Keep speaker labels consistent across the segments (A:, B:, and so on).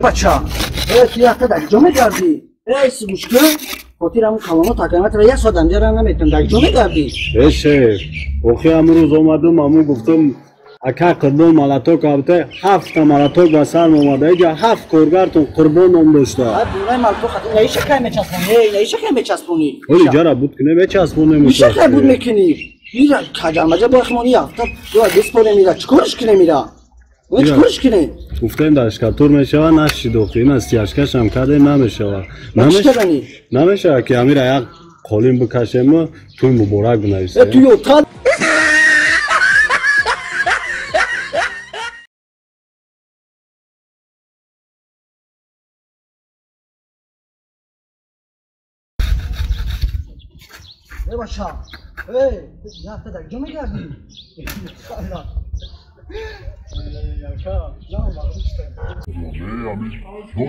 A: Бача, ту яхта дар ҷо мегардӣ? Эй, сигушка, хотир ҳамун калоно такаматра як соат амҷара наметавон, дар ҷо мегардӣ?
B: Э, шеф, охи амрӯз омадум, аму гуфтум, ака Қурбон малаток авте, ҳафта малаток ба сарм омада, иҷа ҳафт коргартон Қурбон ном дошта.
A: Наиша кай мечаспонӣ? Наиша кай мечаспонӣ?
B: Оли ҷара буд кунем, мечаспонем.
A: Иша кай буд мекунӣ? Ира каҷамаҷа бояд ҳафта ё биспорем, ира чӣ кориш кунем, ира? Чӣ кориш кунем?
B: Гуфтем дар шкатур мешава, нашид охи, ина стяжкашам кардем, намешава. Намешава ки амира як қолин бикашему туй муборак бинависем.
A: Ту ёта бача, ҳафта дар ҷо мегардӣ?
C: Дод мезане, ҷанг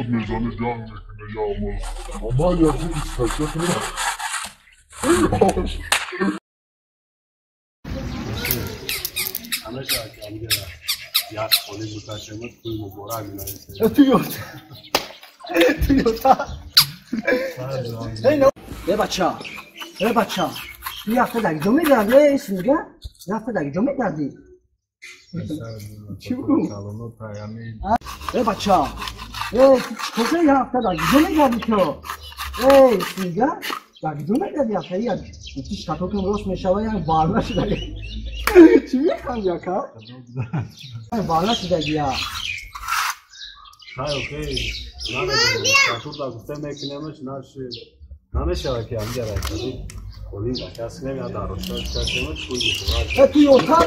C: мекуне, я Аллоҳ. Ман як такя кунам.
B: Як қолин бикашему туй муборак бинависем.
A: Ту ёта. Ту ёта. Э бача, э бача, ту ҳафта дар ҷо мегардӣ? Э синга, ҳафта дар ҷо мегардӣ? Чӣ бугӯ? Э бача, э чӣ ҳафта дар ҷо мегардӣ ту? Э синга, дар ҷо мегардӣ ҳафта? Я шкатокам рост мешава, я барна шудагӣ. Чӣ механди, ака? Барна шудагӣ я.
B: Хай, окей. Намедонам. Шкатурда гуфтем мекунемаш, нашид. Намешава ки амҷара қолин бакас кунем я дарошта кашем, туй муборак.
A: Ту ёта.